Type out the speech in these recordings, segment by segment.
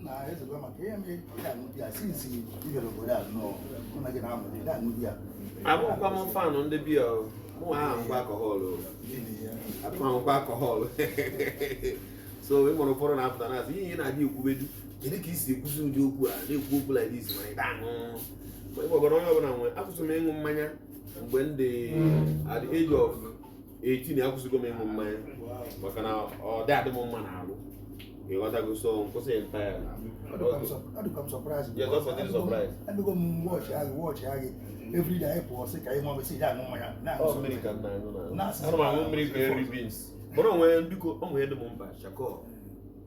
Na ezekwa maka ihe mere ị na-aṅụ biya since ị bịara obodo a nọ, mụ na gị na-amụ ị na-aṅụ biya. Abụkwa m fan ndị biya o. Mụ ahụ ngwa alcohol o. Gịnị ya? Adị m aṅụkwa alcohol. So ị mụrụ ụfọdụ na-apụta na-asị ihe ị na-adị ekwubedu, kedu ka i si ekwuzi ụdị okwu a, na-ekwu okwu like this ma ị da aṅụ? Ma ị gwagoro onye ọbụla nwee. Akwụsị m ịṅụ mmanya mgbe m dị at the age of 18. Akwụsịgo m ịṅụ mmanya maka na ọ dị adị m mma n'alụ, ịghọtago? So nkwụsị entirely. Ọ dịkwa m surprise. Yes, ọ dị surprise. Adịgo m watch agị, watch agị every day. Anyị pụọ sị ka anyị nwa mesị aṅụ mmanya na-aṅụ. Ọ mmiri ka m na-aṅụ na Na-asị. Ana m aṅụ mmiri ka eri beans. Mana onwe, biko, ọ nwere dị m mkpa, Shako.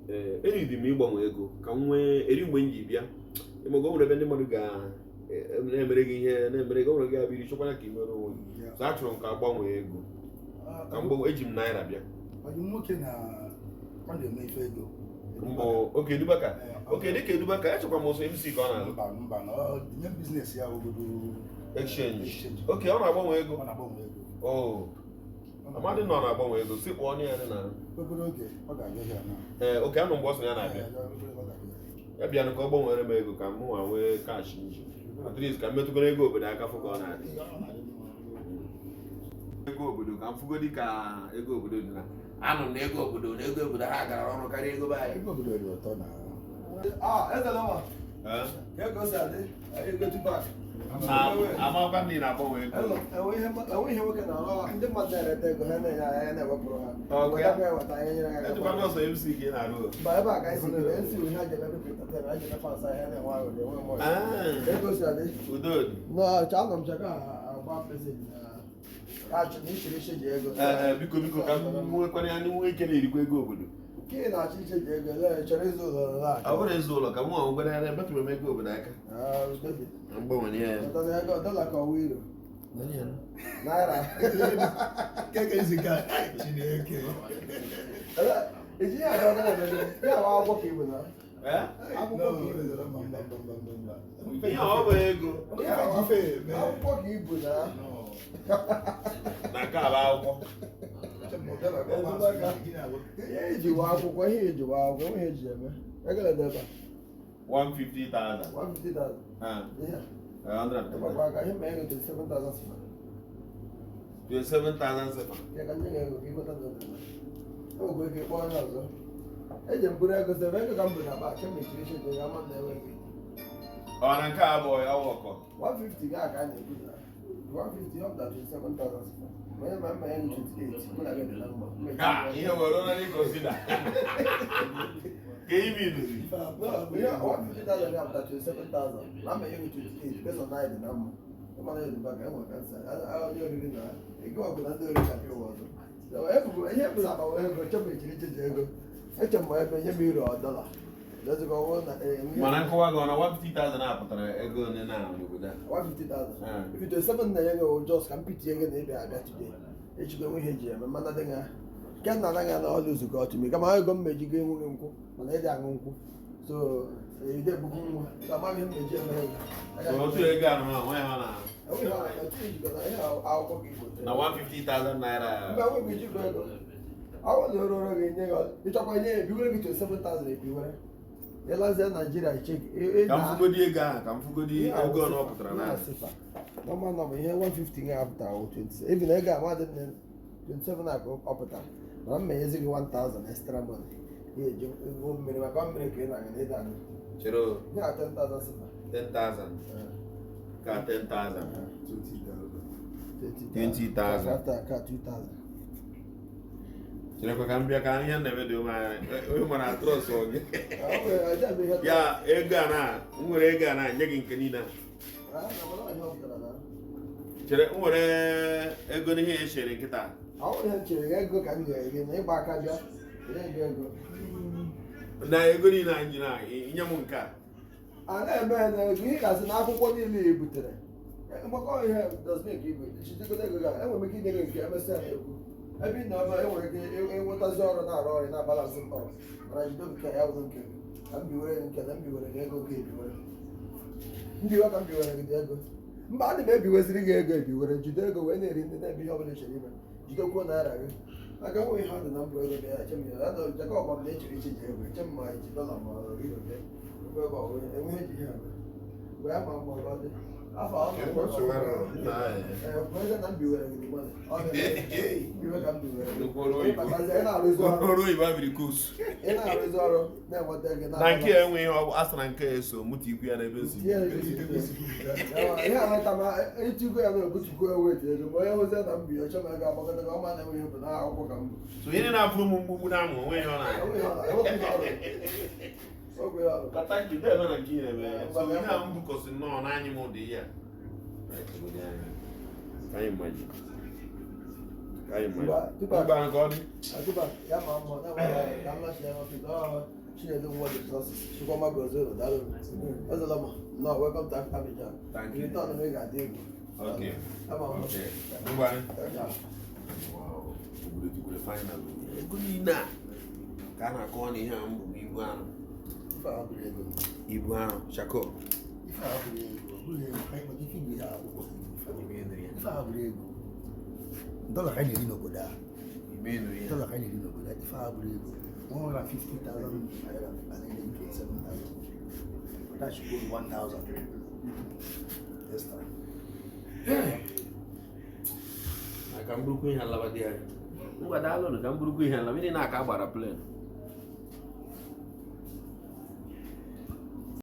Ee, eriri m ịgbanwe ego ka m nwee eri mgbe m ji bịa. Ịmaga o nwere ebe ndị mmadụ ga na-emere gị ihe na-emere gị, o nwere gị abịa iri chọkwara ka ị mere onwe gị. So achọrọ m ka gbanwee ego, ka m gbanwee. Eji m naira bịa. Ọyị nwoke na ọ na-eme ife ego. Mbụ oke Edubaka, oke dịka Edubaka, echekwa m ụsọ MC ka ọ na-alụ. Mba, mba, na ọ nye business ya obodo. Exchange. Oke ọ na-agbanwe ego. Ọ na-agbanwe ego. O amadị na ọ na-agbanwe ego, si kpọọ onye ya na Obere oge ọ ga-abịa ya na. Ee, oke anụ mgbe ọ sị ya na-abịa. Ee, obere oge ọ ga-abịa. Ya bịanụ ka ọ gbanwere m ego ka m nwa nwee cash nji, at least ka m metụgoro ego obodo aka, fụ ka ọ na-adị. Ọ na-adị mma. Ego obodo ka m fugodi ka ego obodo dị na Anụ m na ego obodo, na ego obodo ha gara ọrụ karịa ego be anyị. Ego obodo dị ụtọ na. Ah, Ezelọma, Eh? ka ego si adị, ego Tupac. Amakwa ndị na-agbanwe ego. Enwe ihe nwoke na-arụ, ndị mmadụ na-erete ego ha na-enye anyị, anyị na-ewepụrụ ha. Ọ, ya? Wetakwa eweta, anyị nyere ha aka. Ejikwa nọọsụ MC ka ị na-arụ o. Mba, ebe a ka anyị si mere, esi ihe a ji eme pịrịta, anyị ji eme fans, anyị na-enwe aghụghọ, enwe mmụọ. Ah. Ego si adị. Udo dị. Na anọ m chaka agba message na achụ na ichiri iche ji ego. Ee, ee, biko, biko, ka m nwekwana ya nwee ike na-erikwa ego obodo. Nke ị na-achọ iche ji ego, lee, chọrọ ịzụ ụlọ na Ọ bụrụ ịzụ ụlọ ka m nwa nwekwana ya emetụrụ m ego obodo aka. Ah, udo dị. Na mgbanwe ya. Wetazi ego dọla ka ọwa euro. Naira. Keke isi ka Chineke. Eji ya aga ọdọ na ya awa akwụkwọ ka ibu na. Eh? Akwụkwọ ka ibu. Mba, mba, mba, mba, mba, mba. Ihe ọ bụ ego. Ife ji ife eme. Akwụkwọ ka ibu na. No. Na nke a bụ akwụkwọ. Ihe eji wa akwụkwọ, ihe eji wa akwụkwọ, ihe eji eme. Ego na ebe a. 150,000. 150,000. Ah, Ihe a. 100. Ịgbakwa aka, ihe ma ego 27,000 sifa. 27,000 sefa. Ya ka nye gị ego ka ịgota ndị ọzọ. Enwekwa ike ịkpọ onye ọzọ. Eji m buru ego sebe ego ka m bụ na akpa kemgbe echiri eche ji ama na enweghị. Ọ na nke a bụ ya ọkọ. 150 ga ka a na-ekwu na 150 up to 27,000 sifa. Ma ihe ma mma ya 28, mụ na gị dị na mma. Ha, ihe were ụra dị consider. Ka imi nụzi. No, ihe 150,000 ya pụta 27,000. Na mma ya 28 based on na anyị dị na mma. Ịma na Yoruba ka enwere kansa. Onye oriri na ego ọbụla ndị oriri na ụwa ọzọ. So, ihe bụ na agbanwe ego chọpụ echiri echeji ego. Eche m ebe nye m euro ọ dọla. Dozikwa ọwụ na Mana nkọwa gị, ọ na 150,000 a pụtara ego ole na n'obodo a? 150,000. Ah. If it was 7 na ego just ka m pitie ego na ịbịa abịa today. Echikwa enwe ihe eji eme mana dị nga. Nke nna anaghị ana ọlụ nzukọ ọtụmi kama ego m meji go enweghị nkwụ mana ịdị aṅụ nkwụ. So ide egbugbu nwa. So amaghị ihe m meji eme ego. So otu ego a nọ onwe ha na Enweghị ihe ọ na- otu ejikọ na ihe akwụkwọ ka igbo. Na 150,000 naira. Mba, enweghị ijikọ ego. Ọ bụrụ na oru ọrụ ga-enye gị, ịchọkwa nye ya ebiwere gị 27,000 ebiwere. Ịlazie Naijiria iche. Ka m fugodi ego ahụ, ka m fugodi ego ọ na ọ pụtara na. Normal normal ihe 150 ga-apụta wụ 20, even ego a nwadị nne 27 a ka ọ pụtara, mana m menyezi gị 1000 extra money ihe eji ego mmiri maka mmiri ka ị na-aṅụ na ịda aṅụ. Chere o. Ya 10,000 sifa. 10,000 ka 10,000. 20,000. 20,000. 5,000 ka 2,000. Cherekwa ka m bịa ka ihe na-eme dị ụmụ onye mara trust gị. Ya ego a na m nwere, ego a na nye gị nke niile a. Chere, m nwere ego n'ihe e chere nkịta. Ọ bụrụ ihe m chere gị, ego ka m nyere gị na ịgba aka bịa nye gị ego. Na ego niile anyị ji na inye m nke a. A na-eme ya na ego ihe ga-asị na akwụkwọ niile e butere mgbakọ ihe dozmin ka ibu chichegodo ego ga enwere m ike inye gị nke emesịa na-ekwu ebe ị nọ ebe enwere ike ịnwetazi ọrụ na-arụ ọrụ na balance mkpa, mana jido nke ya bụrụ nke gị ka m biwere gị nke na m biwere gị ego nke ebiwere mbiwe ka m biwere gị dị ego. Mba, adị m ebiweziri gị ego ebiwere, jide ego wee na-eri ndị na-eme ihe ọbụla ị chọrọ ime, jidekwuo naira gị aka nwe ihe ọ dị na mbụ ego bịa eche m ya na Jacob m na-echere iche ji ego eche m ma iji dọla ma euro bịa. ebe a wee enweghị eji ihe eme. Mgbe ya ma mma ọ dị. Afọ ahụ na Nsogbu adịrọ. Nna anyị. Ee, kweze na mbiwere gị mmadụ. Ọ na-eme mbiwe ka mbiwere. Nnukwu ọrụ oyibo. Ịbatazie, ị na-arụzi ọrụ. Ọrụ oyibo abiri kosu. Ị na-arụzi ọrụ na-enweta ego. Na nke a enweghị ọ bụ asị na nke a eso mụta ikwu ya n'ebe si. Ihe ihe anata ma ịtụgo ya na obutukwu ewe ji ego ma onye hụzie na mbi ọchọ ma ego agbakọta ka ọ ma na-enweghị bụ na akwụkwọ ka mbụ. So ihe na-afụrụ m mgbugbu na amụ onwe ihe ọ na-anya. Enweghị ọrụ, enweghị ọrụ. Enweghị ọrụ. Kata nke dị ebe na nke ị na-eme ya. So ihe a m bukọsị nnọọ n'anya m dị ya. Ka anyị mmaji. Ka anyị mmaji. Mba, tupu a- Mba, nke ọ dị. Atuba, ya ma mma na nwere ka m lachi ya n'ọfịs. Ọ Chinedu nwa dị sọsị. Chukwuma gozie unu, daalụ. Ezelọma, nnọọ, welcome to Abidjan. Thank you. Return m ị ga-adị egwu. Okay. Ya ma mma. Okay. Ngwa. Ya. Wow. Obodo jukwere final. Ego niile a ka a na-akọwa na ihe a mbụ bụ ibu arụ. Ife a bụrụ ego. Ibu arụ. Chako. Ife a bụrụ ego. Ọ bụrụ ego. Anyị maka ife igwe ihe akwụkwọ. Ife a bụrụ ego. Dọla ka anyị na-eri n'obodo a. Dọla ka anyị na-eri n'obodo a. Ife a bụrụ ego. 150,000 naira and then 27,000. That should go 1,000 extra. Ka m burukwu ihe alaba dị anyị. Ngwa daalụ nụ ka m burukwu ihe alaba. Ndị na-aka agbara plen.